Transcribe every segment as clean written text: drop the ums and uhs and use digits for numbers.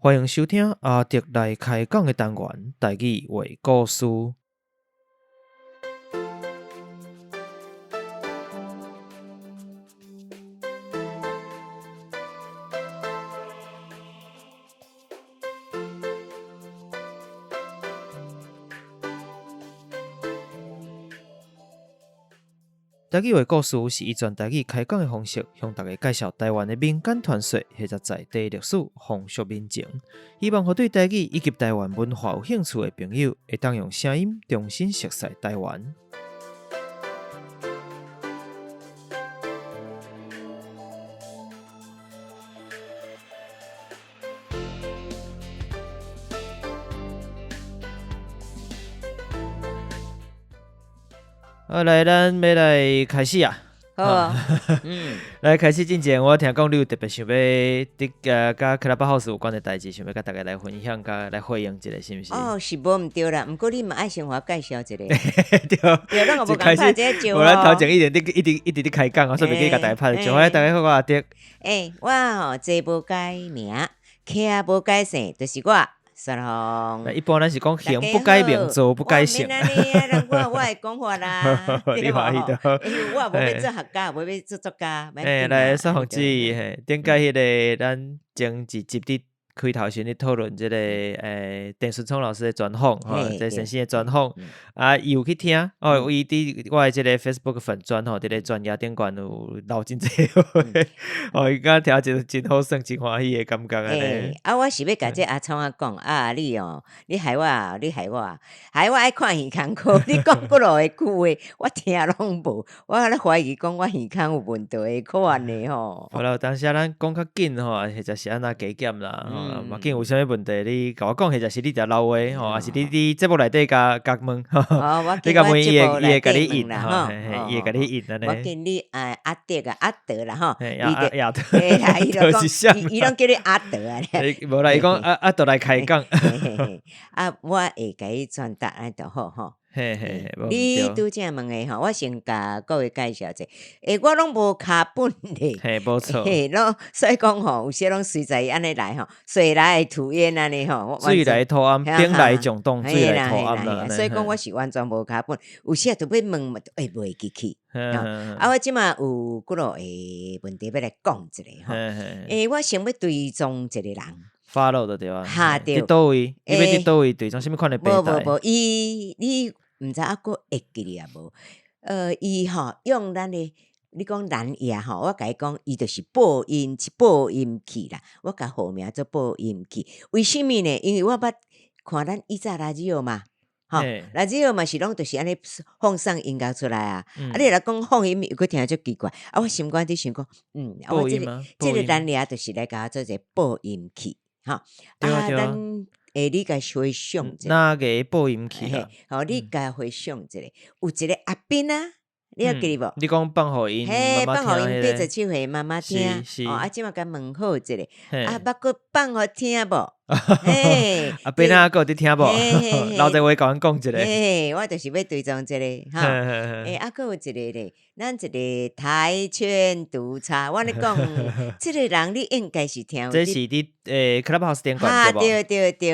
歡迎收聽阿德來開講的單元，台語話故事。台語話故事是以全台語開講的方式，向大家介紹台灣的民間傳說或者在地歷史、風俗民情。希望予對台語以及台灣文化有興趣的朋友，會當用聲音重新熟悉台灣。好，來，咱欲來開始啊！好啊，嗯，來開始進前，我聽講你有特別想欲佇佮 Clubhouse 有關的代誌，想欲佮大家來分享，佮來回應一下，是毋是？哦，是無毋對啦，毋過你嘛愛先予我介紹一下。對，對，咱也無共拍這個招無咱頭呼。前一直佇一直一直佇開講，所以袂記共大家拍招呼。來，大家好，我阿德。欸，我吼坐無改名，徛無改姓，就是我。雪紅，一般咱是講形不改名，坐不改姓。免按呢啊，人我有我的講法啦，你歡喜著好。我也無欲做學家，無欲做作家。欸，來，雪紅姊，嘿，頂擺彼个咱前一集佇開頭時咧討論這个鄭順聰老師的專訪，吼，這先生的專訪，啊，伊有去聽，哦，伊佇我的這个 Facebook 粉專吼，佇咧專頁頂懸有留真濟話，哦，伊感覺聽真真好耍，真歡喜的感覺按呢。啊，我是欲共這阿聰仔講，啊，你哦，你害我，你害我，害我愛看耳孔科，你講幾落个句話，我聽攏無，我咧懷疑講我耳孔有問題款的吼。無啦，有當時咱講較緊吼，或者是按怎加減啦，吼，無緊有啥物問題，你共我講，或者是你佇留話吼，抑是你佇節目內底共共問，你共問伊會伊會共你應吼，伊會共你應按呢。我見你阿德啊，阿德啦吼，伊阿德，伊就講，伊攏叫你阿德啊。無啦，伊講阿阿德來開講。啊，我會共你傳達按就好吼。嘿嘿，你拄才問的吼，我先共各位介紹者。欸，我攏無跤本咧，嘿，無錯。嘿，攏所以講吼，有時攏隨在按呢來吼，水來土掩按呢吼。水來土掩，兵來將擋，水來土掩啦。所以講我是完全無跤本，有時啊著欲問嘛，會袂記去。啊，我這馬有幾落個問題欲來講一下吼。欸，我想欲追蹤一个人。 follow 就對啊。哈對。佇佗位？你欲佇佗位追蹤啥物款的平台？無無無，伊你毋知猶閣會記得抑無？伊吼用咱的，你講藍牙吼，我共伊講，伊就是播音器啦。我共號名做播音器，為啥物呢？因為我捌看咱以早 radio 嘛，吼，radio 嘛是攏就是按呢放送音樂出來啊。啊，你若講放音，又閣聽足奇怪。啊，我心肝佇想講，啊，我這个這个藍牙就是來共我做一个播音器。吼，啊，咱欸，你共回想一下，哪个播音器啊？吼，你共回想一下，有一个阿斌啊，你猶記得無？你講放予𪜶，嘿，放予𪜶87歲媽媽聽，哦，啊，這馬共問好一下，啊，捌閣放予聽無？嘿，阿斌啊，閣有佇聽無？留一話共阮講一下。嘿，我就是欲追蹤這个，吼，欸，啊，閣有一个咧，咱一个跆拳道差，我咧講，這个人你應該是聽有。這是佇Clubhouse 頂懸對無？對對對，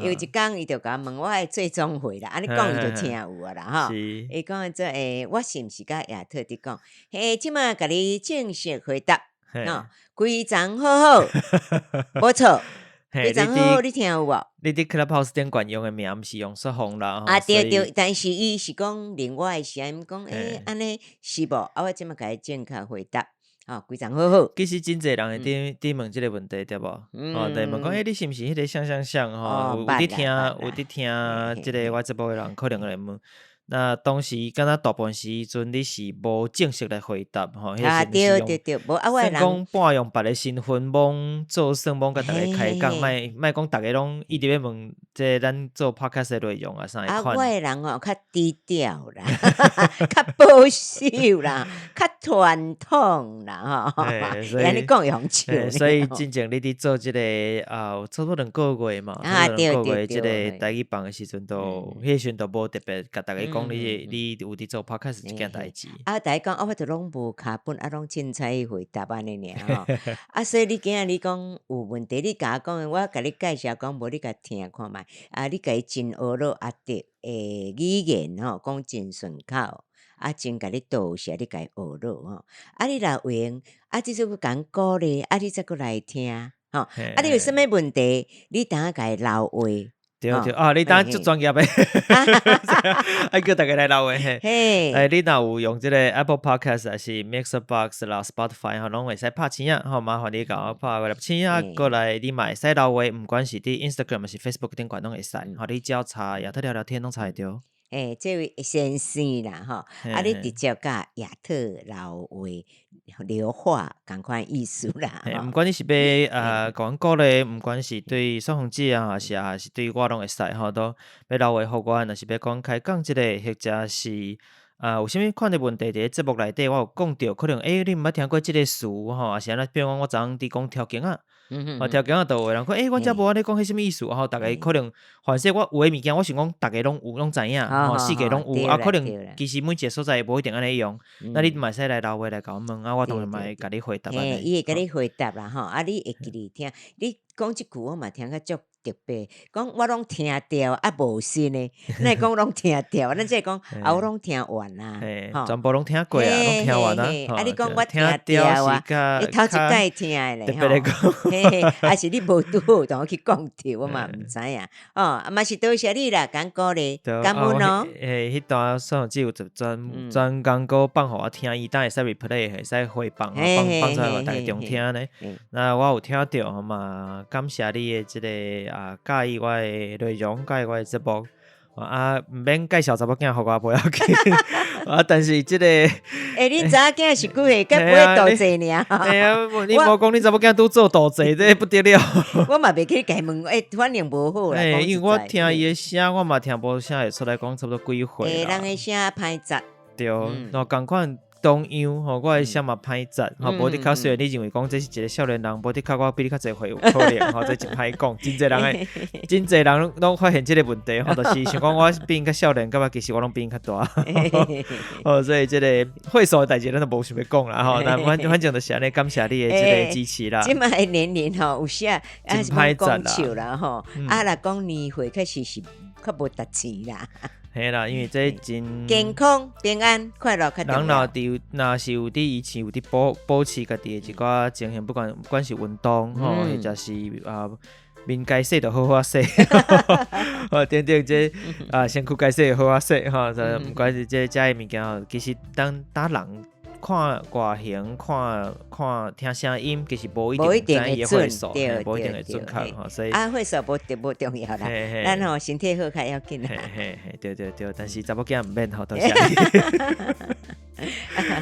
有一工伊就共我問我的最終回啦，按呢講伊就聽有啊啦吼。伊講做欸，我是毋是佮亞特佇講？嘿，這馬共你正式回答，吼，規層好好，無錯。規層好好，你聽有無？你佇 Clubhouse 頂懸用的名毋是用雪紅啦，啊對對，但是伊是講另外是按講，欸，按呢是無？啊，我這馬共伊正確回答，吼，規層好好。其實真濟人會佇佇問這个問題對無？哦，對，問講欸，你是毋是彼个啥啥啥吼？有佇聽有佇聽這个我節目的人可能會問。那當時敢若大部分時陣你是無正式來回答吼，啊對對對，無啊，我算講半用別个身份罔做耍，罔共逐家開講，莫莫講逐家攏一直欲問，這咱做 podcast 的內容啊，啥啊，款。我的人吼較低調啦，較保守啦，較傳統啦，吼。所以按呢講會予笑呢。所以進前你佇做這個啊，有差不多2個月嘛，差不多兩個月這個台語房的時陣，都彼時陣都無特別共大家講你你有佇做 podcast 這件代誌。啊，逐家講啊，我都攏無跤本，啊，攏凊彩回答按呢爾吼。啊，所以你今仔日講有問題，你共我講，我共你介紹講無，你共聽看覓。啊，你共伊真學落阿德的語言吼，講真順口，啊，真共你多謝，你共伊學落吼。啊，你若有閒，啊，這陣閣共阮鼓勵，啊，你再閣來聽，吼。啊，你有啥物問題，你當共伊留話。對對啊，你當足專業的，愛叫逐家來留話嘿。欸，你若有用這個 Apple Podcast 還是 Mixer Box 啦、Spotify 吼，攏會使拍星仔吼，麻煩你共我拍五粒星仔過來，你嘛會使留話，毋管是佇 Instagram 還是 Facebook 頂懸攏會使，吼，你只要查亞特聊聊天攏查會著。欸，這位先生啦，吼，啊，你直接佮亞特留話留話仝款意思啦。毋管你是欲共阮鼓勵，毋管是對宋紅姐啊，還是對我攏會使吼，都欲留話予阮，若是欲講開講一下，或者是啊有啥物款的問題佇咧節目內底，我有講著，可能欸你毋捌聽過這個詞吼，抑是按怎，比如講我昨昏佇講條件仔，哦條件仔就有人講，欸，阮遮無按呢講，彼啥物意思？吼，逐家可能凡勢我有的物件，我想講逐家攏有，攏知影，吼，四界攏有，啊，可能其實每一個所在無一定按呢用，那你嘛會使來留話來共阮問，啊，我當然嘛會共你回答按呢。伊會共你回答啦，吼，啊，你會記得聽，你講這句我嘛聽較足特別，講我攏聽著啊無新的，哪會講攏聽著？咱只會講啊，我攏聽完啊，吼，全部攏聽過啊，攏聽完啊。啊，你講我聽著啊，你頭一擺聽的咧，吼，嘿嘿，還是你無拄好同我去講著，我嘛毋知影，哦，啊嘛是多謝你啦，共鼓勵，感恩哦。嘿，彼段宋小姐有專專工閣放予我聽，伊當會使 replay，會使回放，放放出來予逐家重聽呢。那我有聽著嘛，感謝你的這個啊，佮意我的內容，佮意我的節目。啊，毋免介紹查某囝予我無要緊。啊，但是這個，欸，恁查某囝是幾歲？才買杜濟爾。嘿啊，你無講恁查某囝拄做杜濟，這不得了。我嘛袂去共伊問，欸，反應無好啦。欸，因為我聽伊的聲，我嘛聽無啥會出來講差不多幾歲。欸，人的聲歹節。對，然後仝款同樣吼，我的聲嘛歹節，吼，無的確雖然你認為講這是一個少年人，無的確我比你較濟歲有可能，吼，這真歹講，真濟人會，真濟人攏發現這個問題，吼，就是想講我比𪜶較少年，感覺其實我攏比𪜶較大，哦，所以這個歲數的代誌，咱都無想欲講啦，吼，但反正就是按呢，感謝你的這個支持啦。這擺的年齡吼，有時啊，啊是講笑啦，吼，啊若講年歲，確實是較無值錢啦。嘿啦，因為這真健康、平安、快樂較重要。人若佇若是有佇以前有佇保持家己的一寡情形，不管是運動吼，或者是啊面該洗就好好洗，哦等等這啊身軀該洗就好好洗吼，毋管是這遮的物件吼，其實當人看外形、看看聽聲音，其實無一定知伊的歲數，無一定會準確吼，所以啊，歲數無重要啦，咱吼身體好較要緊啦。嘿嘿嘿，對對對，但是查某囝毋免吼，多謝你。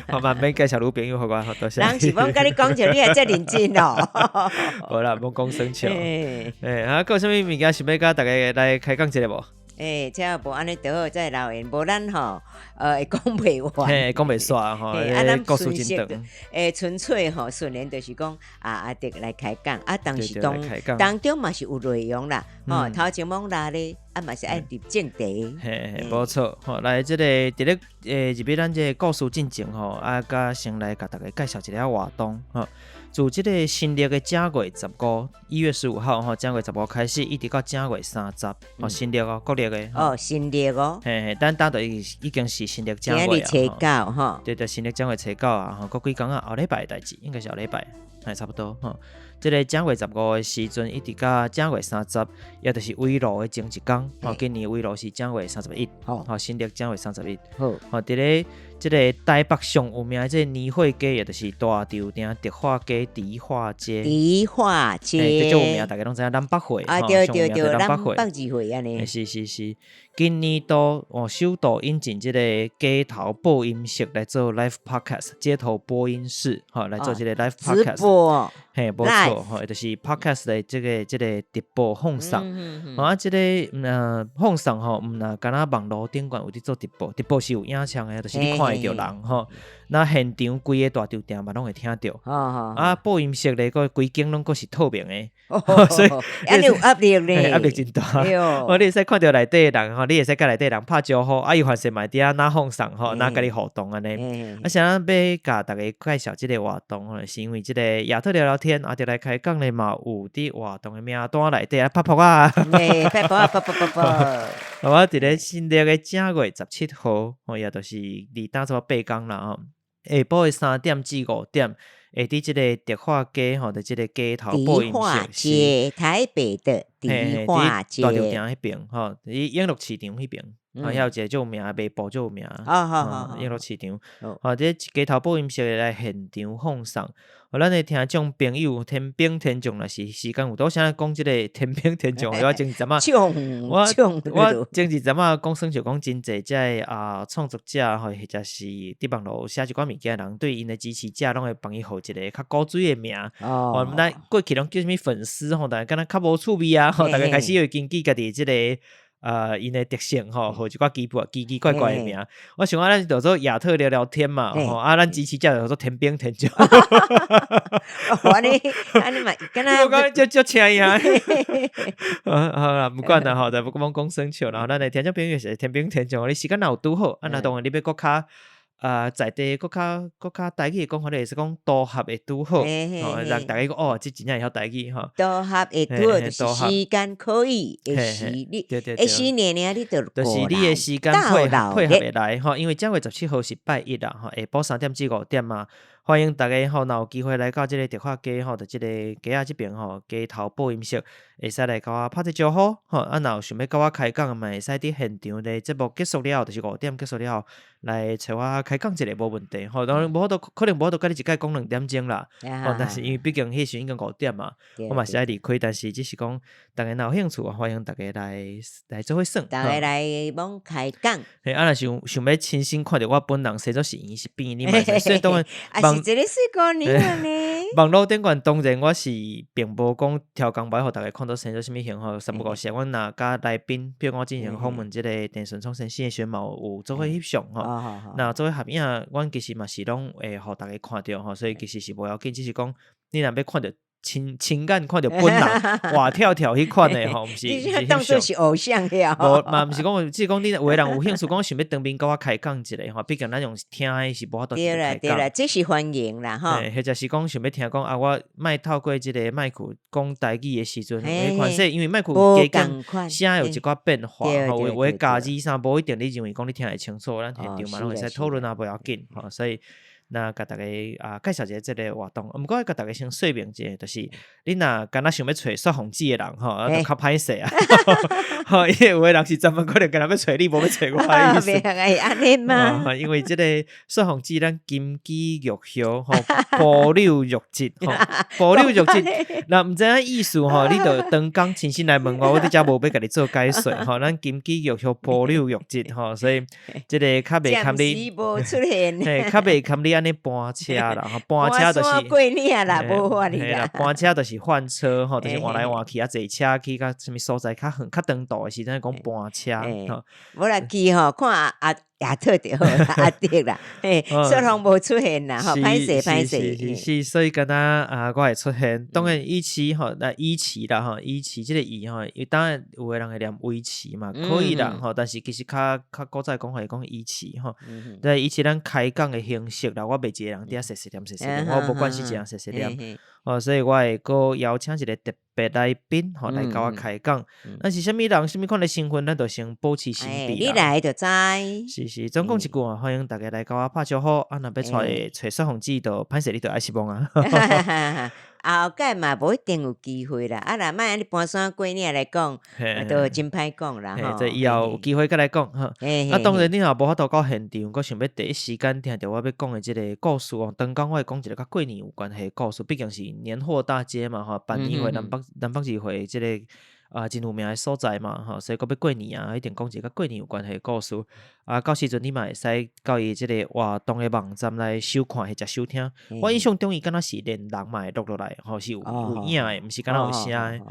好嘛，免介紹女朋友予我，好多謝。人是罔共你講笑，你還遮認真哦。無啦，罔講耍笑。欸，啊，閣有啥物物件想欲共逐家來開講一下無？欸，這無按呢就好，再留言，無咱吼，會講袂完。嘿，講袂煞吼，啊，咱故事真長。欸，純粹吼，順連就是講啊，阿迪來開講，啊，當時當當中嘛是有內容啦，吼，頭前罔拉咧，啊嘛是愛入正題。嘿嘿，無錯，吼，來這個佇咧入去咱這個故事進前吼，啊，佮先來共大家介紹一下活動，吼。自這個新曆的正月十五，1月15號吼，正月十五開始，一直到正月三十，哦，新曆哦，國曆的。哦，新曆哦。嘿嘿，咱當就已經是新曆正月啊。初九吼。對對，新曆正月初九啊，吼，閣幾工啊，後禮拜的代誌，應該是後禮拜，還差不多吼。這個正月十五的時陣，一直到正月三十，也就是圍爐的前一工。吼，今年圍爐是正月31，吼，新曆正月三十一。吼，佇咧這個台北上有名的這個年貨街，也就是大稻埕迪化街、迪化街。迪化街，這足有名，逐家攏知影南北貨。啊，對對對，南北二貨按呢。是是是，今年度哦，首度引進這個街頭播音室來做 live podcast，街頭播音室，吼，來做這個 live podcast。直播。嘿，無錯吼，就是 podcast 的這個直播放送。啊，這個放送吼，毋若敢若網路頂懸有佇做直播，直播是有影像的，就是你看會著人吼。那現場規個大稻埕嘛攏會聽著。啊，播音室咧，閣規間攏閣是透明的，所以按呢有壓力咧，壓力真大。哦，你會使看著內底的人吼，你會使佮內底人拍招呼，啊，伊反正嘛佇遐若放送吼，若佮你互動按呢。啊，啥欲共大家介紹這個活動吼，是因為這個亞特聊聊天，阿著來開講咧嘛，有佇活動的名單內底啊，拍噗仔。嘿，拍噗仔，噗噗噗噗。我佇咧新曆的正月十七號，吼，也就是離今差不多8工啦吼。下晡的3點至5點，會佇這個迪化街吼，佇這個街頭播音室。迪化街，台北的迪化街。大稻埕彼邊吼，佇永樂市場彼邊，啊，遐有一個足有名的賣布足有名，永樂市場。吼，這街頭播音室來現場放送。咱的聽眾朋友，天兵天將，若是時間有多，啥講這個天兵天將，我前一陣仔，我前一陣仔講耍笑講真濟，這个啊創作者吼，或者是佇網路寫一寡物件的人，對𪜶的支持者，攏會幫伊號一個較古錐的名。哦，咱過去攏叫啥物粉絲吼，但敢若較無趣味啊，吼，逐家開始會根據家己這個𪜶的特性吼，號一寡奇奇奇怪怪的名。我想講咱就做亞特聊聊天嘛，吼啊，咱支持者就做天兵天將。按呢按呢嘛，敢若我感覺足足請伊啊。好啦，毋管啦吼，就不講講耍笑啦。咱的聽眾朋友是天兵天將，你時間若有拄好，啊，若當然你欲閣較在地閣較閣較台語的講法，你會使講都合會拄好，吼，讓逐家講哦，這真正會曉台語吼。都合會拄好，就是時間可以會時，你會時爾爾，你就就是你的時間配合會來吼，因為正月十七號是拜一啦吼，下晡3點至5點嘛，歡迎逐家吼，若有機會來到這個迪化街吼，佇這個街仔這邊吼，街頭播音室，會使來共我拍一招呼吼，啊，若有想欲佮我開講的嘛，會使佇現場咧節目結束了後，就是五點結束了後，來揣我開講一下無問題吼。當然無法度，可能無法度佮你一擺講2點鐘啦，吼，但是因為畢竟彼時陣已經五點嘛，我嘛是愛離開，但是只是講，逐家若有興趣，歡迎逐家來做伙耍。逐家來罔開講。嘿，啊，若想想欲親身看著我本人，生做是圓是扁，你嘛會使。所以當然，啊，是一个水姑娘呢。網路頂懸當然我是並無講超工欲予逐家看到生做啥物形吼，三不五時，阮若佮來賓，比如講我之前訪問這個鄭順聰先生的時陣，嘛有做伙翕相吼。若做伙合影，阮其實嘛是攏會予逐家看著吼，所以其實是無要緊，只是講你若欲看著親親眼看著本人活跳跳彼款的吼，毋是毋是翕當做是偶像了。無嘛，毋是講，只是講你有的人有興趣，講想欲當面佮我開講一下吼，畢竟咱用聽的是無法度直接開講。對啦對啦，這是歡迎啦吼。或者是講想欲聽講啊，我莫透過這個麥克講台語的時陣，彼款式，因為麥克加減聲有一寡變化吼，有有加字啥，無一定你認為講你聽會清楚，咱現場嘛攏會使討論啊，無要緊吼，所以。那共逐家啊介紹一下這個活動，毋過愛共逐家先說明一下，就是你若敢若想欲揣雪鳳姊的人吼，啊，就較歹勢啊，吼，因為有的人是專門可能敢若欲揣你，無欲揣我的意思。會按呢嗎？因為這個雪鳳姊咱金枝玉葉吼，保留玉質吼，保留玉質。若毋知影意思吼，你就當工親身來問我，我佇遮無欲共你做解說吼。咱金枝玉葉保留玉質吼，所以這個較袂堪你，無出現，嘿，較袂堪你按呢搬車啦，吼，搬車就是過嶺啦，無法啦。搬車就是換車吼，就是換來換去啊，坐車去到啥物所在較遠較長途的時陣講搬車吼。無啦，去吼看阿亞特就好啦，阿德啦，嘿，雪鳳無出現啦，吼，歹勢歹勢。是是，所以敢若啊，我會出現。當然以前吼，那以前啦吼，以前這個伊吼，當然有的人會念維持嘛，可以啦吼，但是其實較較古早講法會講以前吼。但以前咱開講的形式啦，我袂一個人佇遐細細念細細念，我無慣勢一個人細細念。哦，所以我會閣邀請一個特別來賓吼來共我開講。那是啥物人，啥物款的身份，咱就先保持神秘啦。你來就知。是是，總共一句話，歡迎逐家來共我拍招呼。啊，若欲揣揣雪鳳姊，就歹勢你就愛失望啊。後蓋嘛無一定有機會啦。啊，若莫按呢搬山過嶺來講，就真歹講啦吼。這以後有機會閣來講吼。啊，當然你若無法度到現場，閣想欲第一時間聽著我欲講的這個故事哦。當講我會講一個佮過年有關係的故事，畢竟是年貨大街嘛吼，辦年會南北南北二會這個。啊，真有名的所在嘛，吼，所以閣欲過年啊，一定講一個佮過年有關係的故事。啊，到時陣你嘛會使到伊這个活動的網站來收看或者收聽。我印象中伊敢若是連人嘛會錄落來，吼，是有影的，毋是敢若有聲的。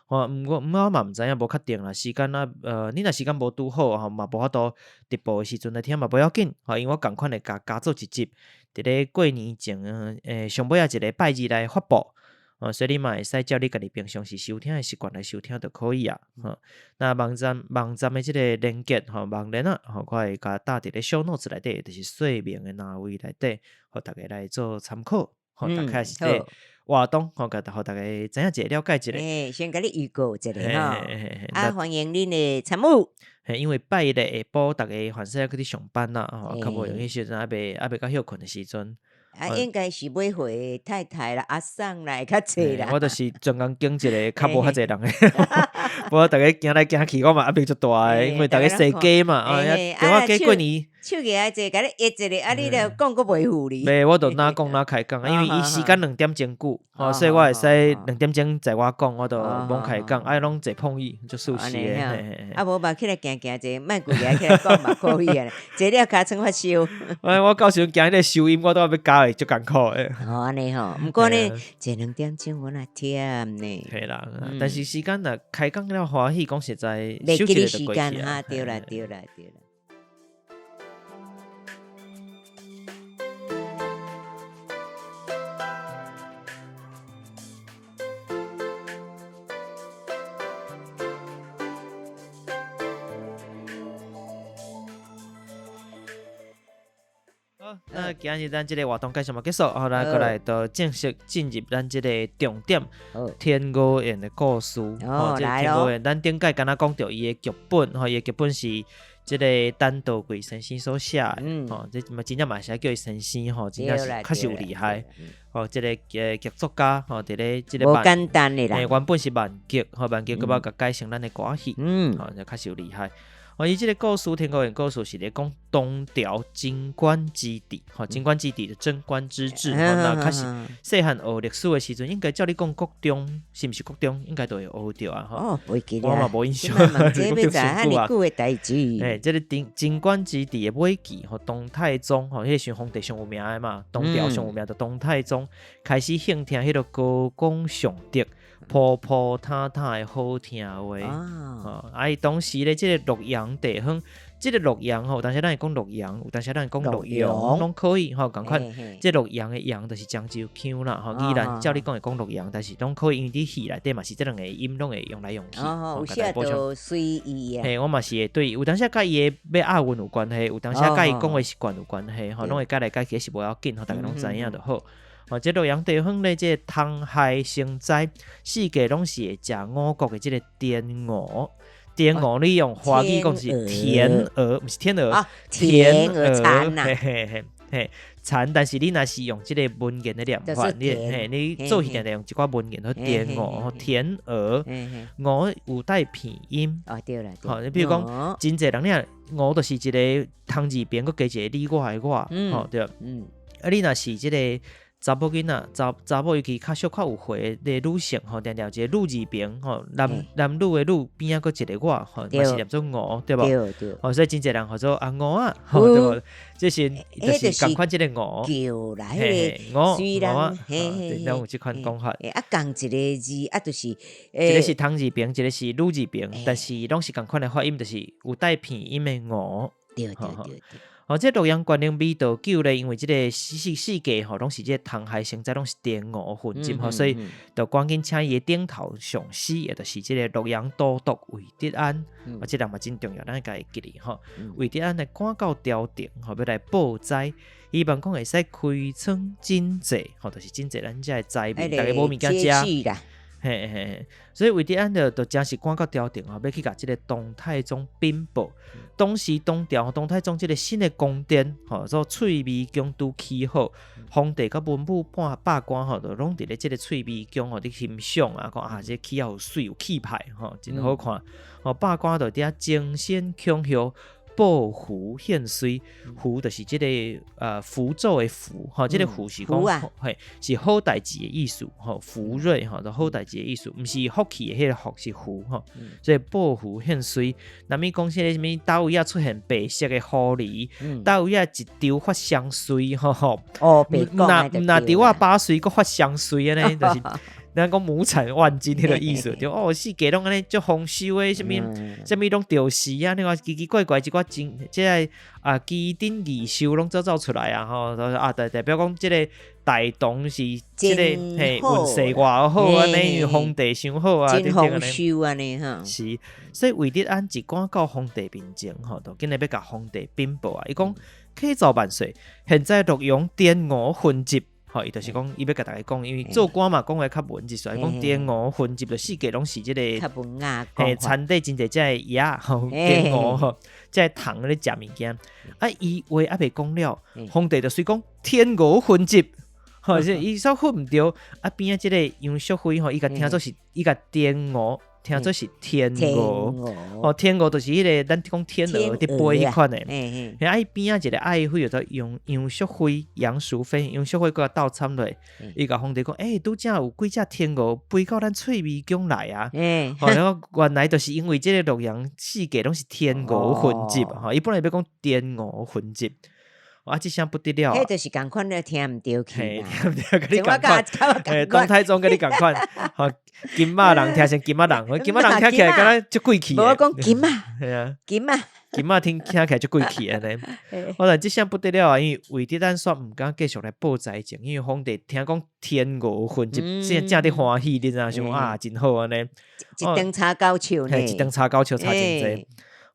吼，毋過我嘛毋知影，無確定啦。時間啊，你若時間無拄好吼，嘛無法度直播的時陣來聽嘛，無要緊。吼，因為我仝款會共加做一集，佇咧過年前上尾仔一个拜二來發布。哦，所以你嘛會使照你家己平常時收聽的習慣來收聽就可以啊。吼，那網站的這个連結吼，網連啊，吼，我會共打佇咧 show notes 內底，就是說明的欄位內底，予大家來做參考。吼，大概是這个活動，吼，共予大家知影一下，了解一下。欸，先共你預告一下吼，啊，歡迎恁的參與。嘿，因為拜一下晡，逐家凡勢猶閣佇上班啦，吼，較無閒彼時陣猶未到歇睏的時陣。啊，應該是欲回太太啦、阿送啦會較濟啦。我就是專工揀一个較無遐濟人的，無逐家行來行去，我嘛壓力足大的，因為逐家踅街嘛，啊，電話過過年。手舉來者，共你約一下，啊，你著講閣袂赴哩。袂，我就哪講哪開講，因為伊時間2點鐘久，吼，所以我會使2點鐘載我講，我就罔開講，啊，攏坐碰椅，足舒適的。啊，無嘛起來行行者，莫規日起來講嘛可以啊，坐了尻川發燒。我到時陣驚彼个收音，我都欲加會足艱苦的。哦，按呢吼，毋過呢，坐2點鐘我若忝呢。嘿啦，但是時間若開講了歡喜，講實在，袂記得時間哈，對啦，對啦，對啦。好，那今日咱這个活動介紹嘛結束，好，咱閣來就正式進入咱這个重點，天鵝宴的故事。哦，這个天鵝宴，咱頂擺敢若講著伊的劇本，吼，伊的劇本是這个陳道貴先生所寫的，吼，這嘛真正嘛會使叫伊先生，吼，真正是確實有厲害。吼，這个劇作家，吼，佇咧這个無簡單的啦，原本是閩劇，吼，閩劇閣捌共改成咱的歌戲，吼，這確實有厲害。哦，伊這个故事，天鵝宴故事是咧講唐朝貞觀之治，吼，貞觀之治就貞觀之治，吼，那確實細漢學歷史的時陣，應該照你講國中，是毋是國中？應該都會學著啊，吼。哦，袂記我嘛無印象。這欲知遐爾久的代誌。欸，這个貞觀之治的尾期，吼，唐太宗，吼，彼个時皇帝上有名的嘛，唐朝上有名的唐太宗，開始興聽彼个高功尚德。鋪鋪沓沓的好聽話，哦，啊！伊當時咧，這个洛陽地方，這个洛陽吼，有當時咱會講洛陽，有當時咱會講洛陽，攏可以吼，仝款。這洛陽的陽就是漳州腔啦，吼，宜蘭照你講會講洛陽，但是攏可以，因為佇戲內底嘛是這兩个音攏會用來用去。哦，有寫就隨意啊。嘿，我嘛是會對，有當時佮伊的欲押韻有關係，有當時佮伊講話習慣有關係，吼，攏會改來改去是無要緊，吼，逐家攏知影就好。哦，這洛陽地方咧，這個蟲害成災，四界攏是會食五穀的這个天鵝。天鵝你用華語講是天鵝，毋是天鵝，天鵝蠶嘿嘿嘿嘿，蠶，但是你若是用這个文言的念法，你嘿，你做戲定定用一寡文言，天鵝，天鵝，鵝有帶鼻音。哦，對啦，吼，你比如講，真濟人你鵝就是一个蟲字邊，閣加一個你我的我，吼對。啊，你若是這个查某囡仔，查某尤其較小較有歲的女性吼，定定有一个女字邊吼，男女的女邊仔閣一个我吼，嘛是念做鵝，對無？吼，所以真濟人號做阿鵝仔，吼對無？這是就是仝款這个鵝，叫啦，彼個鵝鵝仔，攏有這款講法。啊，仝一个字啊，就是一个是蟲字邊，一个是女字邊，但是攏是仝款的發音，就是有帶鼻音的鵝。對對對對。哦，這洛陽縣令米道久咧，因為這个四界吼，攏是這个蟲害成災，攏是天鵝混進吼，所以就趕緊請伊的頂頭上司，也就是這个洛陽都督魏德安，啊，這人嘛真重要，咱共伊記咧吼。魏德安來趕到朝廷，吼，欲來報災，希望講會使開倉賑濟，吼，就是賑濟咱遮的災民，逐家無物件食。嘿嘿嘿，所以魏德安就真是趕到朝廷吼，欲去共這个唐太宗稟報。當時唐朝唐太宗這个新的宮殿吼，做翠微宮拄起好，皇帝佮文武百官吼，就攏佇咧這个翠微宮吼佇欣賞啊，講啊，這個起好媠有氣派吼，真好看。吼，百官就佇遐爭先恐後。報符獻瑞，符就是這個符咒的符，吼，這個符是講，嘿，是好代誌的意思，吼，福瑞吼，就好代誌的意思，毋是福氣的彼個福，是符吼。所以報符獻瑞，若物講這個啥物，佗位仔出現白色的狐狸，佗位仔一張發相隨，吼吼，哦，毋若毋若稻仔把穗閣發相隨按呢，就是。咱講畝產萬斤彼個意思，就哦，四界攏按呢足豐收的，啥物啥物攏著時啊，你看奇奇怪怪一寡真，這个啊奇珍異獸攏走走出來啊，吼，啊代表講這个大唐是這个嘿運勢偌好按呢，因為皇帝傷好啊，真豐收按呢哈。是，所以魏德安一趕到皇帝面前吼，就緊來欲共皇帝稟報啊，伊講啟奏萬歲，現在洛陽天鵝雲集。吼，伊就是講，伊欲共逐家講，因為做官嘛，講話較文，就是講天鵝雲集，就四界攏是這个，較文雅，嘿，田底真濟這个鴨吼，天鵝吼，這个蟲咧食物件。啊，伊話猶未講了，皇帝就隨講天鵝雲集，吼，是伊煞混毋著。啊，邊仔這个楊淑妃吼，伊共聽做是，伊共天鵝。聽做是天鵝，哦，天鵝就是彼个咱講天鵝佇飛彼款的。啊，伊邊仔一个愛妃叫做楊楊淑妃，楊淑妃，楊淑妃閣鬥參落，伊共皇帝講，欸，拄才有幾隻天鵝飛到咱翠微宮來啊！哦，然後原來就是因為這个洛陽四界攏是天鵝雲集，吼，伊本來欲講天鵝雲集。啊！這聲不得了，彼就是仝款咧，聽毋著去。聽毋著，佮你仝款。嘿，唐太宗佮你仝款。吼，金仔人聽成金仔人，金仔人聽起來敢若足貴氣。無我講金仔，嘿啊，金仔，金仔聽起來足貴氣按呢。我來這聲不得了啊！因為魏德安煞毋敢繼續來報災情，因為皇帝聽講天鵝雲集，正正佇歡喜，你知影想啊，真好按呢。一長插九笑呢，一長插九笑差真濟。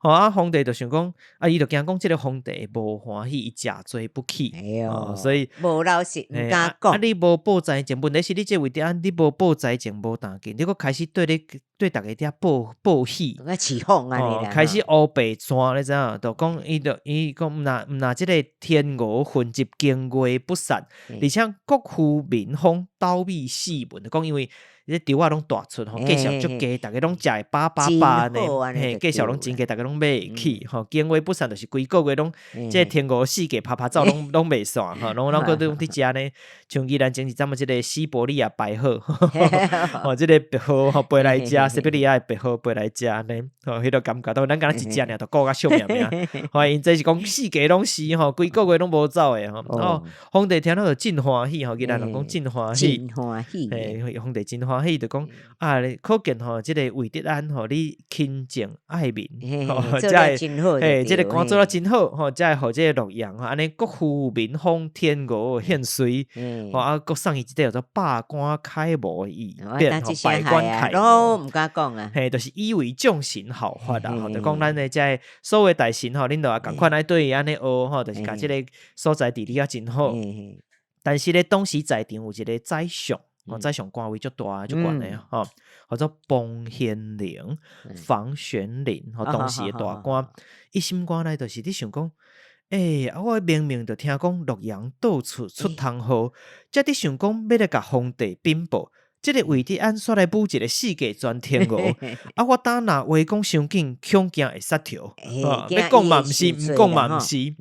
吼啊！皇帝就想講，啊，伊就驚講這个皇帝會無歡喜，伊食罪不起，哦，所以無老實，毋敢講。啊，你無報災情，問題是你這魏德安，你無報災情無當緊，你閣開始對你對逐家佇遐報報喜，起哄啊，開始烏白轉，你知影？就講伊就伊講，毋若毋若這个天鵝雲集，經月不散，而且國富民豐，斗米四卌，就講因為。這稻仔攏大出吼，價數足低，逐家攏食會飽飽飽按呢，嘿，價數攏真低，逐家攏買會起吼。經月不散，就是規個月攏這天鵝四界拍拍走，攏攏袂散吼，攏攏閣攏佇食呢。像宜蘭前一陣仔這个西伯利亞白鶴，吼，這个白鶴吼飛來食，西伯利亞的白鶴飛來食按呢，吼，彼个感覺都咱敢若一食爾，就顧甲惜命命。吼，𪜶這是講四界攏是吼，規個月攏無走的吼。哦，皇帝聽了就真歡喜吼，宜蘭人講真歡喜，真歡喜，嘿，皇帝真歡喜，就講啊，可見吼，這个魏德安吼，你勤政愛民，吼，才會，嘿，這个官做得真好，吼，才會予這个洛陽吼，按呢國富民豐，天鵝獻瑞，吼啊，閣送伊一个叫做百官楷模的御匾，百官楷模，毋敢講啊，嘿，就是以為眾神好發啦，吼，就講咱的這个所有大臣吼，恁都也仝款愛對伊按呢學，吼，就是共這个所在治理啊真好。但是咧，當時在場有一个宰相。哦，宰相官位足大足懸的吼，號做房玄齡、房玄齡，吼，當時的大官，伊心肝內就是佇想講，欸，啊，我明明就聽講洛陽到處出通好，才佇想講欲來共皇帝稟報，這个魏德安煞來舞一个四界全天鵝，啊，我膽若話講傷緊，恐驚會殺頭，欲講嘛毋是，毋講嘛毋是，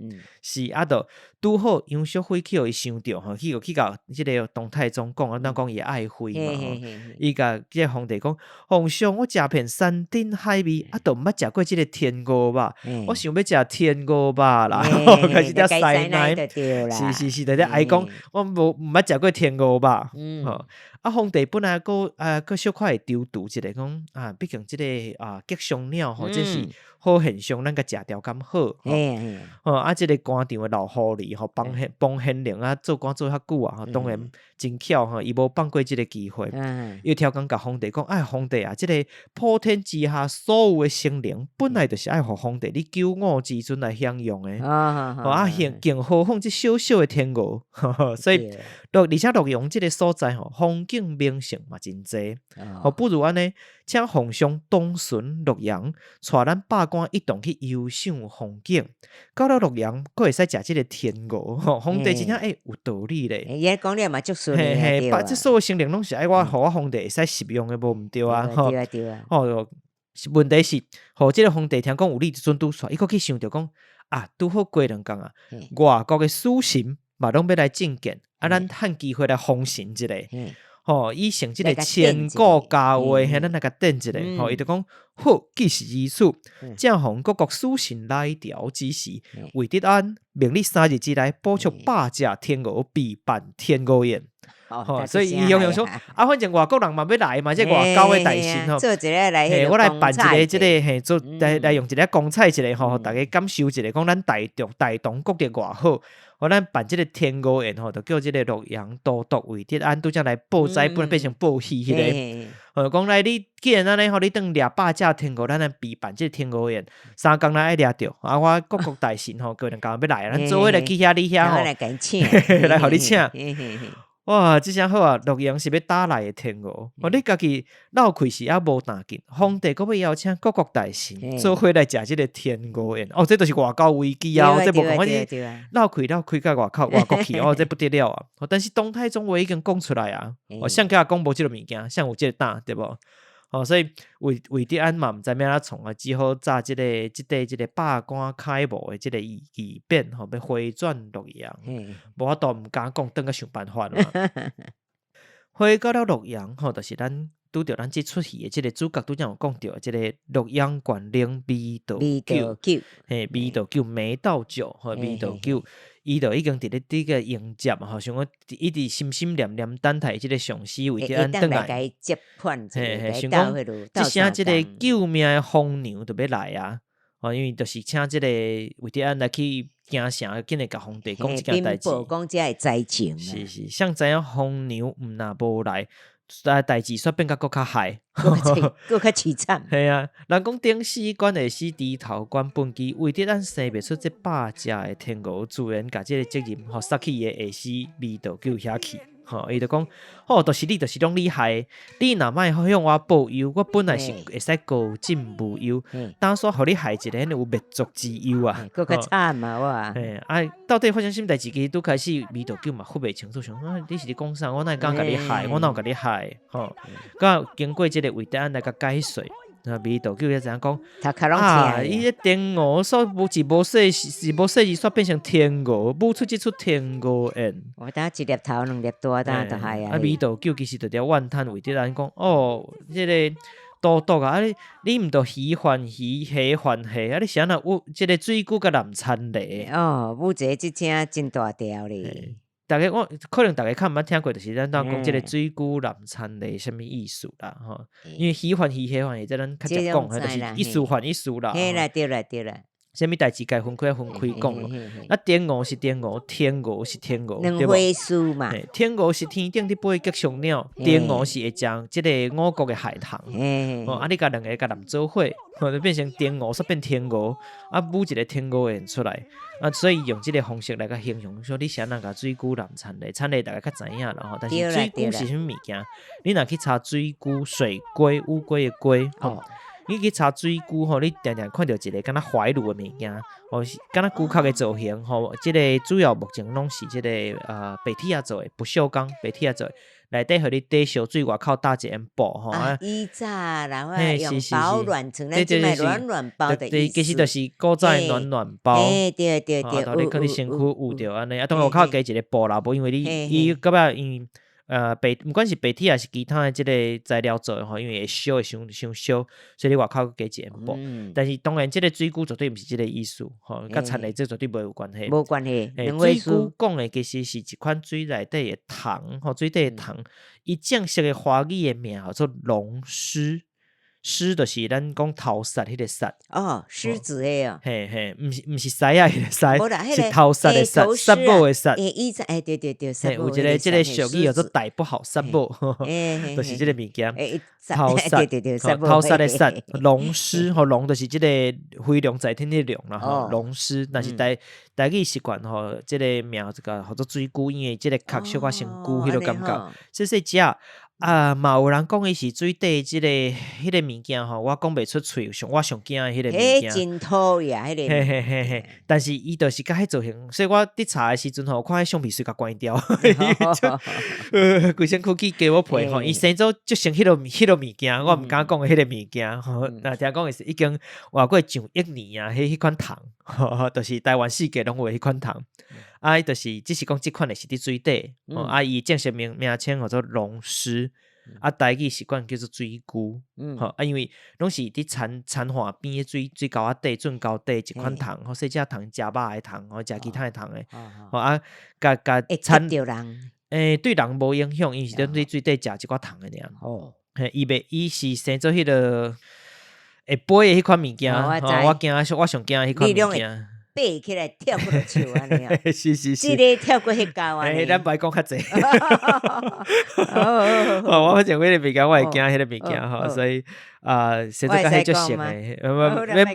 是啊，就拄好楊淑妃去予伊想著吼，去去共這个唐太宗講，啊，咱講伊愛妃嘛吼，伊共這个皇帝講，皇上，我食遍山珍海味，啊，都毋捌食過這个天鵝肉，我想欲食天鵝肉啦，開始佇遐師奶，是是是，佇咧哀講，我無毋捌食過天鵝肉，吼。啊，皇帝本來閣啊，閣小可會躊躇一下，講啊，畢竟這个啊吉祥鳥吼，這是好現象，咱共食掉敢好？吼，啊，這个官場的老狐狸吼，房玄房玄齡啊，做官做較久啊，當然真巧吼，伊無放過這个機會，伊超工共皇帝講，哎，皇帝啊，這个普天之下所有的生靈，本來就是愛予皇帝你九五之尊來享用的，啊，更何況這小小的天鵝，所以，而且洛陽這个所在吼，風景名勝嘛真濟，吼，不如按呢，請皇上東巡洛陽，帶咱百官一同去遊賞風景。到了洛陽，閣會使食這个天鵝，吼，皇帝真正欸有道理咧。伊講了嘛足順的，嘿嘿，這所有生靈攏是愛我，予我皇帝會使食用的，無毋對啊，對啊對啊。吼。是問題是，予這個皇帝聽講有你這陣拄煞，伊閣去想著講啊，拄好過兩工啊，外國的使臣嘛攏欲來覲見，啊，咱趁機會來封神一下，吼，以成這個千古佳話，嘿，咱來共典一下，吼，伊就講好，既是如此，正逢各國使臣來朝之時，魏德安命你3日之內捕捉百隻天鵝，備辦天鵝宴。吼，所以伊用用說，啊，反正外國人嘛欲來嘛，這外交的大臣吼，做一个來，嘿，我來辦一个這个，嘿，做來來用一个光彩一下吼，予逐家感受一下，講咱大唐國力偌好，予咱辦這个天鵝宴吼，就叫這个洛陽都督魏德安拄才來報災，本來變成報喜彼个，吼，講來你既然按呢吼，你轉掠百隻天鵝，咱來備辦這个天鵝宴，3工內愛掠著，啊，我各國大臣吼，過兩工欲來，咱做伙來去遐你遐吼，來共請，來予你請。哇！這聲好啊，洛陽是欲打來的天鵝，哦，你家己鬧開是猶無彈緊，皇帝閣欲邀請各國大臣做伙來食這个天鵝宴，哦，這就是外交危機啊！這無共我鬧開鬧開到外口外國去，哦，這不得了啊！但是唐太宗話已經講出來啊，哦，誰共講無這个物件，誰有這个膽對無？哦，所以魏德安嘛毋知欲按怎創啊，只好紮這个這塊這个百官楷模的這个儀典吼，欲回轉洛陽，無法度毋敢講，轉去想辦法嘛。回到了洛陽吼，就是咱拄著咱這齣戲的這个主角拄才有講著，這个洛陽縣令眉道久，嘿，眉道久，眉道久，吼，眉道久。伊就已經佇咧佇個迎接吼，想講一直心心念念等待這个上司魏德安轉來，嘿嘿，想講這聲這个救命的風娘就欲來啊！吼，因為就是請這个魏德安來去京城，緊來共皇帝講這件代誌。講這个災情。是是，誰知影風娘毋若無來。啊！代誌煞變甲閣較害，閣較淒慘。嘿啊，人講頂死關會死，豬頭關畚箕，魏德安生袂出這百隻的天鵝，自然共這个責任予捒去伊的下司眉道久遐去。吼，伊就講，吼，就是你，就是攏你害的。你若莫向我報憂，我本來是會使高枕無憂，當煞予你害一个有滅族之憂啊！閣較慘啊！我。嘿，啊，到底發生啥物代誌？其實拄開始眉道久嘛分袂清楚，想講你是咧講啥？我哪會敢共你害？我哪有共你害？吼，佮經過這个魏德安來共解說，啊，眉道久才知影講，啊，伊這天鵝煞無一無細是無細膩，煞變成天鵝，舞出這齣天鵝宴。我當一粒頭兩粒大，當就害啊！啊，眉道久其實就佇遐怨嘆魏德安講，哦，這个都督啊，啊你你毋著魚還魚，蝦還蝦，啊你是按怎舞這个水龜佮南田螺？哦，舞一个這聲真大條咧。逐家我可能逐家較毋捌聽過，就是咱當講這个水龜南田螺啥物意思啦？吼，因為魚還魚，蝦還蝦，這咱較捷講，就是一事還一事啦。嘿啦，對啦，對啦。啥物代誌該分開分開講。啊，天鵝是天鵝，天鵝是天鵝，兩回事嘛。天鵝是天頂佇飛吉祥鳥，天鵝是會食這个五穀的海棠。哦，啊，你共兩个共摠做伙，就變成天鵝，煞變天鵝，啊，舞一个天鵝宴出來。啊，所以用這个方式來共形容，說你是按怎共水龜南田螺，田螺逐家較知影啦吼。但是水龜是啥物物件？你若去查水龜、水龜、烏龜的龜，吼。你去查水龜吼，你定定看著一个敢若懷乳的物件，吼，敢若龜殼的造型吼。這个主要目前攏是這个白鐵仔做的，不鏽鋼白鐵仔做的，內底予你底燒水，外口罩一層布吼。啊，以早啦，我用保暖層，咱這擺暖暖包的意思。其實就是古早的暖暖包。對對對。啊，你囥佇身軀捂著按呢，啊，當然外口加一个布啦，無因為你伊到尾因白毋管是白鐵還是其他的這个材料做的吼，因為會燒會傷傷燒，所以你外口閣加一層布。但是當然，這个水龜絕對毋是這个意思，吼，佮田螺這絕對無有關係。無關係。水龜講的其實是一款水內底的蟲，吼，水底的蟲，伊正式的華語的名叫做龍虱。獅就是咱講頭虱彼个虱。哦，獅子的哦。嘿嘿，毋是獅仔彼个獅，是頭虱的虱，虱母的虱。欸，以前欸，對對對，有一个這个俗語叫做大不好虱母，就是這个物件。頭虱，頭虱的虱，龍虱吼，龍就是這个飛龍在天的龍啦吼，龍虱，若是台語習慣吼，這个名這个叫做水龜，因為這个殼小可像龜彼个感覺。細細隻。啊，嘛有人講伊是水底這个彼个物件吼，我講袂出喙，上我上驚的彼個物件。彼真討厭彼个。嘿嘿嘿嘿，但是伊就是佮彼造型，所以我佇查的時陣吼，看彼相片隨共關掉。規身軀起雞毛皮吼，伊生做就成彼个彼个物件，我毋敢講的彼个物件吼。若聽講是已經活過上億年啊，彼款蟲，就是台灣四界攏有的彼款蟲。啊，伊就是只是講這款的是佇水底，啊，伊正式名名稱號做龍蝨，啊，台語習慣叫做水龜，吼，啊，因為攏是佇田田岸邊的水水溝仔底、圳溝底一款蟲，吼，細隻蟲、食肉的蟲，吼，食其他的蟲的，吼啊，共共田著人，對人無影響，伊是佇水底食一寡蟲的爾。嘿，伊袂，伊是生做彼个會飛的彼款物件，我驚，我上驚彼款物件。爬起來跳過落樹按呢啊，是是是，這个跳過彼高按呢。咱毋愛講較濟。我反正彼个物件，我會驚彼个物件吼，所以啊，生做佮彼足像的，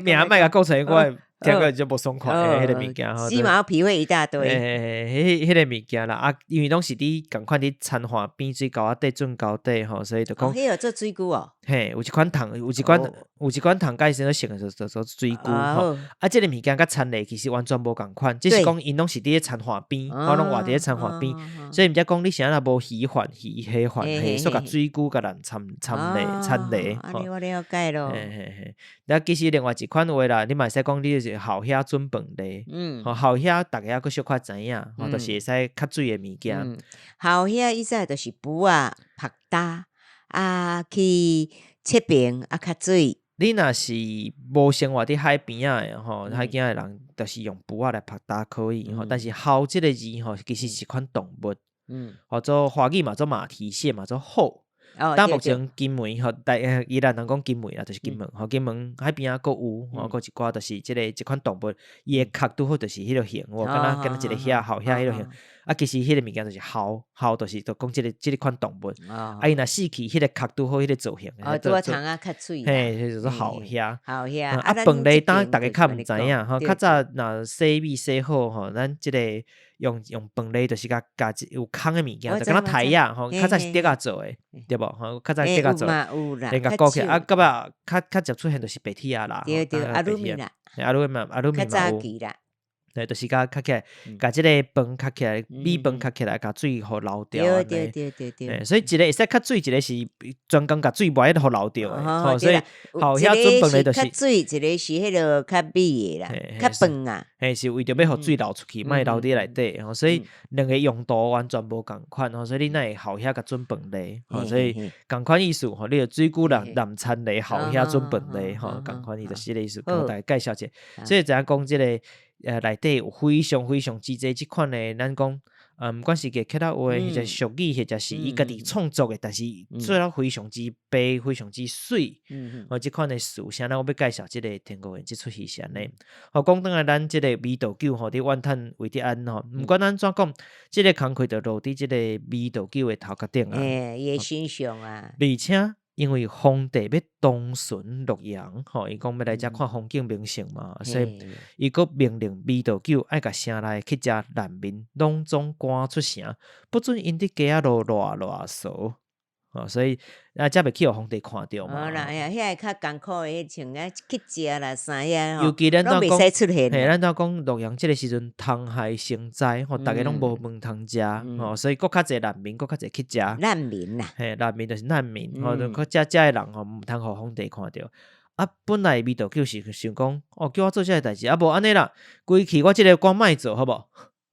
名莫共講出來，我會聽過就無爽快的彼个物件吼。雞毛皮會一大堆。嘿，彼个物件啦，啊，因為攏是佇仝款佇田岸邊水溝仔底、圳溝底吼，所以就講。彼個做水龜哦。嘿，有一款蟲，有一款有一款蟲，共伊生做像的，就就做水龜吼。啊，這个物件佮田螺其實完全無仝款，只是講𪜶攏是佇咧田岸邊，我攏活佇咧田岸邊，所以毋才講你啥若無魚患、魚蝦患，嘿，煞共水龜共人摻摻螺摻螺。按呢我了解咯。嘿嘿嘿，啊，其實另外一款話啦，你嘛會使講你就是鱟蝦準飯螺，吼，鱟蝦逐家閣小可知影，吼，就是會使較水的物件。鱟蝦以前就是浮仔曝焦啊，去切平啊，較水。你若是無生活佇海邊仔的吼，海邊仔的人，就是用浮仔來曝焦可以吼。但是鱟這个字吼，其實是一款動物，號做華語嘛做馬蹄蟹嘛做鱟。但目前金門吼，台宜蘭人講金門啦，就是金門吼，金門海邊仔閣有吼，閣一寡就是這个這款動物，伊的殼拄好就是彼个形，敢若敢若一个蝦鱟蝦彼个形。啊，其實彼个物件就是鱟，鱟就是就講這个這个款動物。啊，伊若死去，彼个殼拄好彼个造型。哦，拄仔蟲仔較水。嘿，彼就做鱟蝦。鱟蝦。啊，飯螺當逐家較毋知影吼，較早若洗米洗好吼，咱這个用用飯螺就是共共有空的物件，就敢若苔仔吼，較早是竹仔做的，對無吼？較早是竹仔做，連共裹起來。啊，到尾較較捷出現就是白鐵仔啦，對對，阿魯米啦，阿魯米阿魯米嘛有。對，就是共較起來，共這個飯較起來，米飯較起來，共水予流掉。對對對對對。所以一個會使較水，一個是專工共水袂予流掉的。吼，所以鱟蝦準飯螺就是較水，一個是彼个較米的啦，較飯啊。嘿，是為著欲予水流出去，莫留佇內底。吼，所以兩個用途完全無仝款。吼，所以你哪會鱟蝦佮準飯螺？吼，所以仝款意思。吼，你著水龜南南田螺鱟蝦準飯螺，吼，仝款伊就是這个意思。共大家介紹者。所以知影講這个內底有非常非常之濟這款的，咱講，毋管是客家話，或者是俗語，或者是伊家己創作的，但是做了非常之白，非常之媠。哦，這款的詞，啥咱我欲介紹這个天國園這齣戲是按呢。好，講轉來咱這個美道久吼，佇怨嘆韋德安吼，毋管按怎講，這个工課就落佇這個美道久的頭殼頂啊。欸，伊的身上啊。而且因為皇帝欲東巡洛陽，吼，伊講欲來遮看風景名勝嘛，所以伊閣命令美道久愛共城內乞食難民攏總趕出城，不准𪜶佇街仔路賴賴趖。吼，所以啊，才袂去予皇帝看著嘛。哦啦，哎呀，遐個較艱苦的，像啊乞食啦啥遐吼，尤其咱攏袂使出現。嘿，咱拄講洛陽這个時陣，蟲害成災，吼，逐家攏無飯通食，吼，所以閣較濟難民，閣較濟乞食。難民啦。嘿，難民就是難民，吼，就閣遮遮的人吼，毋通予皇帝看著。啊，本來美道久是想講，哦，叫我做這个代誌，啊，無按呢啦，規氣我這个官莫做，好無？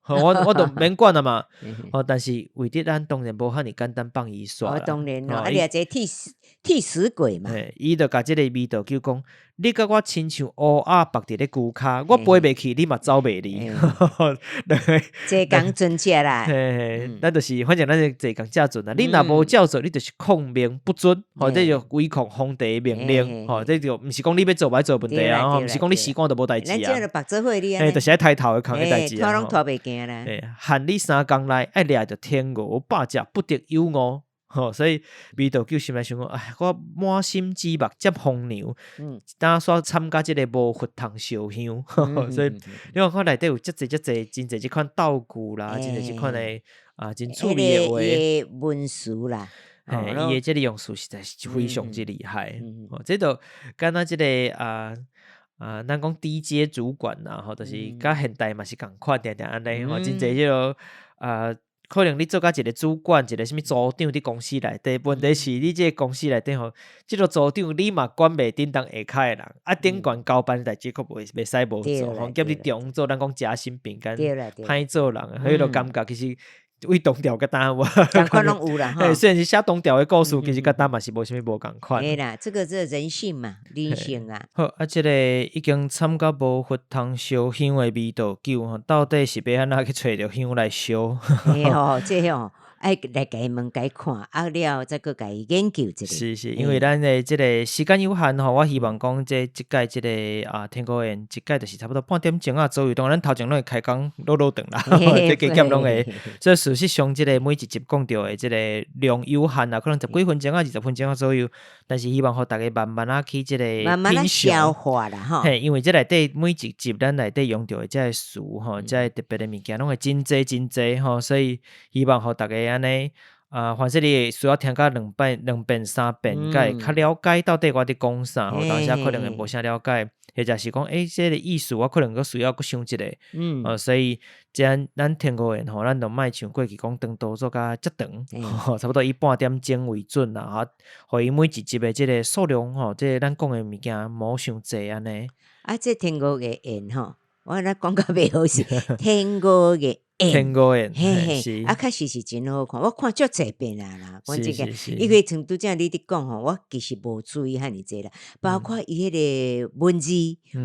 我我就免管了嘛。哦，但是韋德安當然無遐爾簡單放伊煞啦。哦，當然咯，啊，你也這替死替死鬼嘛。伊就共這個美道久講，你共我親像烏鴉縛佇咧龜跤，我飛袂去，你嘛走袂離。坐共船隻啦。嘿嘿，咱就是反正咱是坐共隻船啦。你若無照做，你就是抗命不遵，吼，這就違抗皇帝命令，吼，這就毋是講你欲做欲做問題啊，吼，毋是講你死趕就無代誌啊。咱這就縛做伙你嘿，就是愛抬頭的扛的代誌啊。拖攏拖袂行啦。限你三工內愛掠著天鵝百隻，不得有誤。吼，所以美道久心內想講，唉，我滿心之目接風娘，打煞參加這个無佛通燒香，所以你看看內底有遮濟遮濟真濟這款道具啦，真濟這款的啊，真趣味的話。文詞啦。嘿，伊的這个用詞實在是非常之厲害。哦，這就敢若這个啊，咱講低階主管啦，吼，就是佮現代嘛是仝款，定定按呢吼，真濟彼落啊，可能你做甲一個主管，一個啥物組長佇公司內底，問題是你這个公司內底吼，這个組長你嘛管袂叮當下跤的人，啊，頂懸交班代誌閣袂使無做，吼，兼你中做，咱講夾心餅乾，歹做人，彼落感覺其實對唐朝佮今無仝款攏有啦，吼。雖然是寫唐朝的故事，其實佮今嘛是無啥物無仝款。嘿啦，這個這人性嘛，人性啊。好，啊，這個已經慘甲無佛通燒香的味道酒吼，到底是欲按怎去揣著香來燒？嘿吼，這吼愛來共伊問共伊看，啊了再閣共伊研究一下。是是，因為咱的這個時間有限吼，我希望講這這擺這個啊天狗宴，這擺就是差不多半點鐘仔左右，當然咱頭前攏會開講落落長啦，這加減攏會。所以事實上，這個每一集講著的這個量有限啊，可能十幾分鐘啊、20分鐘仔左右，但是希望予逐家慢慢仔去這個慢慢仔消化啦，吼。嘿，因為這內底每一集咱內底用著的這个詞吼，這个特別的物件攏會真濟真濟吼，所以希望予逐家按呢啊，凡勢你會需要聽甲兩擺、兩遍、三遍，才會較了解到底我佇講啥吼。當時可能會無啥了解，或者是講，欸，這个意思我可能閣需要閣想一下。所以這咱天五宴吼，咱就莫像過去講長度做甲遮長，差不多以半點鐘為準啦，吼，予伊每一集的這個數量吼，這個咱講的物件無傷濟按呢。啊，這天五個宴吼，我若講甲袂好勢，天五個。天五宴，嘿嘿，啊，確實是真好看，我看足濟遍啊啦。講真個，因為像拄才你佇講吼，我其實無注意遐爾濟啦，包括伊彼個文字，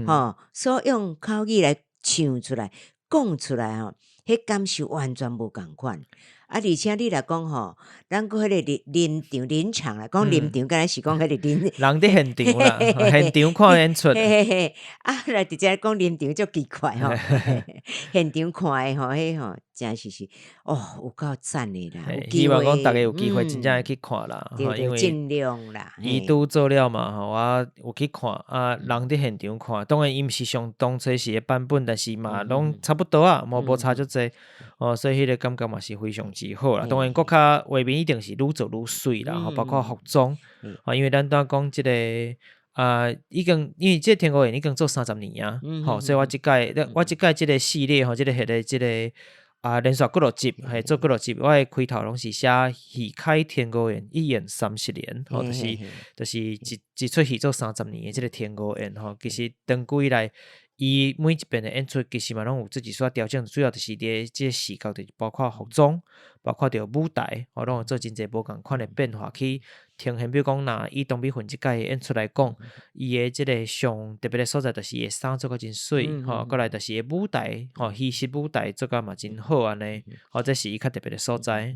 吼，所用口語來唱出來、講出來吼，彼感受完全無仝款。啊，而且你若講吼，咱閣彼個臨臨場臨場啦，講臨場敢若是講彼個臨人佇現場啦，現場看演出。嘿嘿嘿，啊，來直接講臨場足奇怪吼，現場看的吼，彼吼真實是哦，有夠讚的啦。希望講逐家有機會真正會去看啦，對對，盡量啦。伊拄做了嘛吼，我有去看啊，人佇現場看，當然伊毋是上當初時的版本，但是嘛攏差不多啊，無差足濟。哦，所以彼個感覺嘛是非常之好啦。當然，閣較畫面一定是愈做愈媠啦，吼，包括服裝，啊，因為咱拄仔講這個啊，已經因為這個天五宴已經做30年啊，吼，所以我這擺這個系列吼，這個彼个這個啊，連續幾落集，嘿，做幾落集，我的開頭攏是寫戲開天五宴一演三十年，吼，就是一齣戲做三十年的這個天五宴吼，其實長久以來，伊每一遍的演出其實嘛攏有做一寡調整，主要就是佇這個視覺，就是包括服裝，包括著舞台，吼，攏有做真濟無仝款的變化去呈現。比如講，若以董美雲這擺的演出來講，伊的這個上特別的所在，就是伊的衫做甲真媠，吼，閣來就是伊的舞台，吼，虛實舞台做甲嘛真好按呢，吼，這是伊較特別的所在。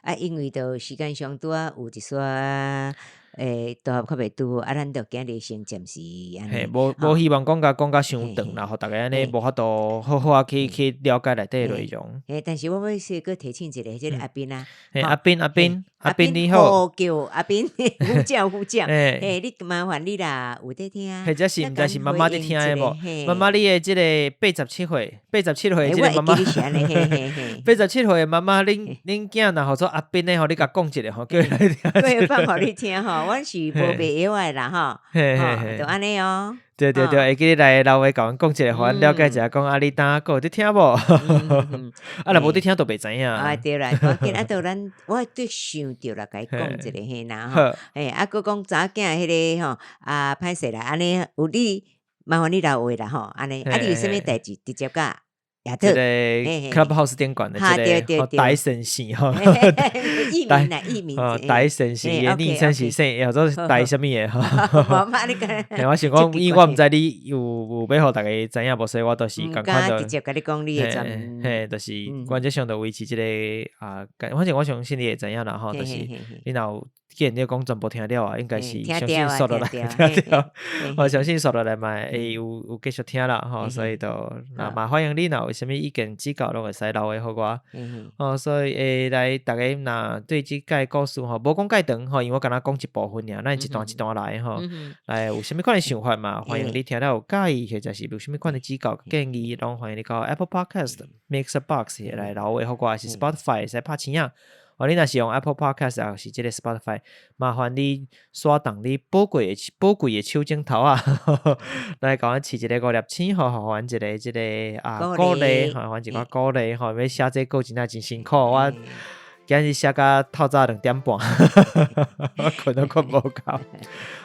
啊，因為著時間上拄仔有一寡欸，拄合較袂拄好，啊，咱就今日先暫時按呢。嘿，無希望講甲講甲傷長啦，予逐家按呢無法度好好仔去了解內底的內容。嘿，但是我欲說閣提醒一下，這个阿斌啊，嘿，阿斌阿斌阿斌你好，叫阿斌，副將副將，嘿，你麻煩你啦，有佇聽，或者是毋知是媽媽佇聽的無？媽媽你的這个87歲，八十七歲的這個媽媽，87歲的媽媽，恁囝若號做阿斌的吼，你共講一下吼，叫伊來聽。對，放予你聽吼，阮是無賣藥的啦吼，就按呢哦。對對對，會記你來留話共阮講一下，予阮了解一下，講啊，你當閣有佇聽無？啊，若無佇聽就袂知影。啊，對啦，趕緊啊，著咱我拄想著啦，共伊講一下嘿啦吼，嘿，啊，閣講查某囝彼个吼，啊，歹勢啦，按呢有你麻煩你留話啦吼，按呢，啊，你有啥物代誌直接共這個 Clubhouse 頂懸的這個戴先生吼，藝名啦，藝名，戴先生的昵稱是啥？叫做戴啥物的吼？我想講，因為我毋知你有欲予逐家知影無，所以我都是仝款就直接共你講你的專，嘿，就是原則上就維持這個啊，反正我相信你會知影啦吼，就是你若有。既然你講全部聽了啊，應該是相信煞落來聽著，我相信煞落來嘛會有繼續聽啦吼，所以就那嘛歡迎你，若有啥物意見指教，攏會使留話予我。哦，所以會來逐家若對這擺故事吼，無講蓋長吼，因為我敢若講一部分爾，咱一段一段來吼。來有啥物款的想法嘛，歡迎你聽了有佮意，或者是有啥物款的指教建議，攏歡迎你到 Apple Podcast、Mixer Box 來留話予我，還是 Spotify 會使拍星仔。哦，你若是用 Apple Podcast 抑是這个 Spotify，麻煩你刷動你寶貴的寶貴的手指頭啊，來共阮飼一个五粒星，吼，予阮一个這个啊鼓勵，予阮一寡鼓勵吼，欲寫這稿真正真辛苦，我今日寫甲透早2點半，我睏都睏無夠。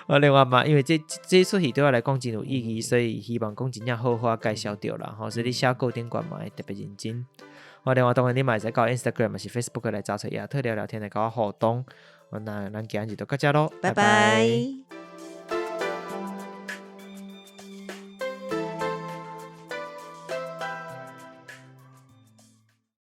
啊，另外嘛，因為這這齣戲對我來講真有意義，所以希望講真正好好介紹著啦吼，所以你寫稿頂懸嘛會特別認真。我另外當然你嘛會使到 Instagram 抑是 Facebook 來找揣亞特聊聊天來佮我互動。那咱今日就到遮囉，拜拜。